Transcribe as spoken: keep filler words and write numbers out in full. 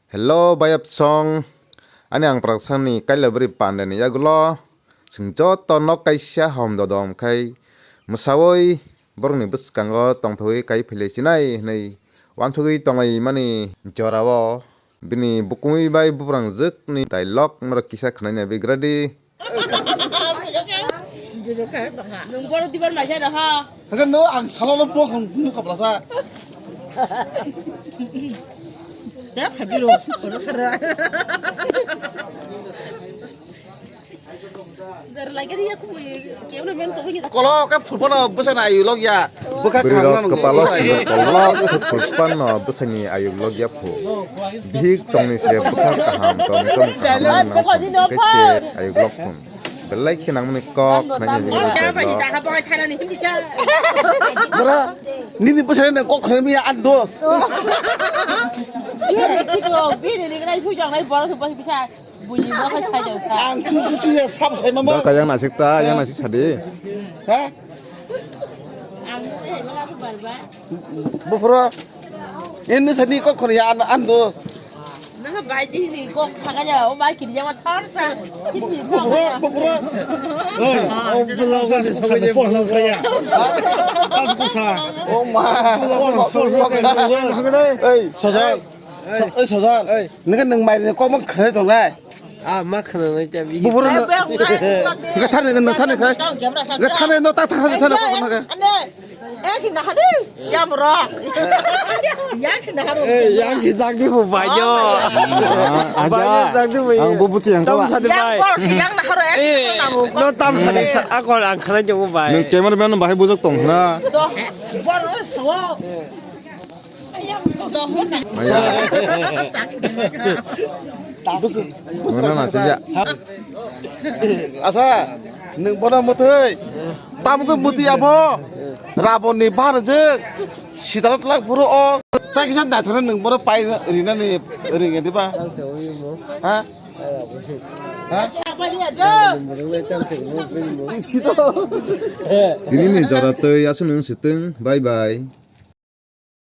Hello, bayapsong. Ani ang praksangni kailabri pandani yagulo. Chwng joto nok kaisa hom dodom khai mwsawi borokni bwskango tongthogwi kai philai sinai hinwi wansugwi tonglaimani jorao bini bukungwi bai buprangjwkni dialogue norok kisa khwnaina bigradi. Nwng boro dibar maisa da ha. Hake no ang salo no po khong nu kapla sa. Dep habiro. Dar lagi dia aku kau na men kau kita. Kolo ke phulpano bwsana ayu log ya. Bwkha bwrwi rok kaham kwpalo nang swngo, kolok khe phulpano bwsani ayuk log ya phu. Bihik tongni se bwkha kaham tong tong kaham nang nang khe se ayuk log phun. Belai khe nangmani kok nangni bihik rok. Bora, nini bwsani nang kok khnai miya an dos. Bini ni nai sujak nai bora supa bisa. Buini ma khai sai jang sa. Ang chu chu chu ya sab sai mama. Da ka yang nasik ta, yang nasik sadi. Ha? Ang hai ma tu bar ba. Bupro. Ini sani kok khon ya an an dos. Na bai di ni kok phaga ja, o bai kiri ja ma thar sa. Bupro, bupro. Oi, o bula ka sa sa po sa ya. Tas ko sa. O ma. Ei, sajai. Ei, sajai. Nang nang mai ni kok ma khnai tong nai. Ah, ma khna nai ta bi. Bubur no. Ga thane ga thane ga. Ga thane no ta thane thane ko na ga. Ane. Eh, ki na hadi. Ya bro. Ya ki na haro. Eh, yang si jak di bu ba yo. Ba yo jak di bu. Ang bu bu yang ka. Tam sa di bai. Yang na haro eh. No tam sa di sa akon ang khna jo bu bai. Nang cameraman bahai bujak tong na. Do. Bor so. Maya. Mano na sija. Asa, nwng bono mwtwi. Tamo khe mwtwi abo. Rabon ni bar je. Sitara tlak phuru o. Ta kisa naithokno nwng bono pai rinani ringe diba? Ha? Ha? Sito. Tini ni jora twi aswk nwng sitwng. Bye bye.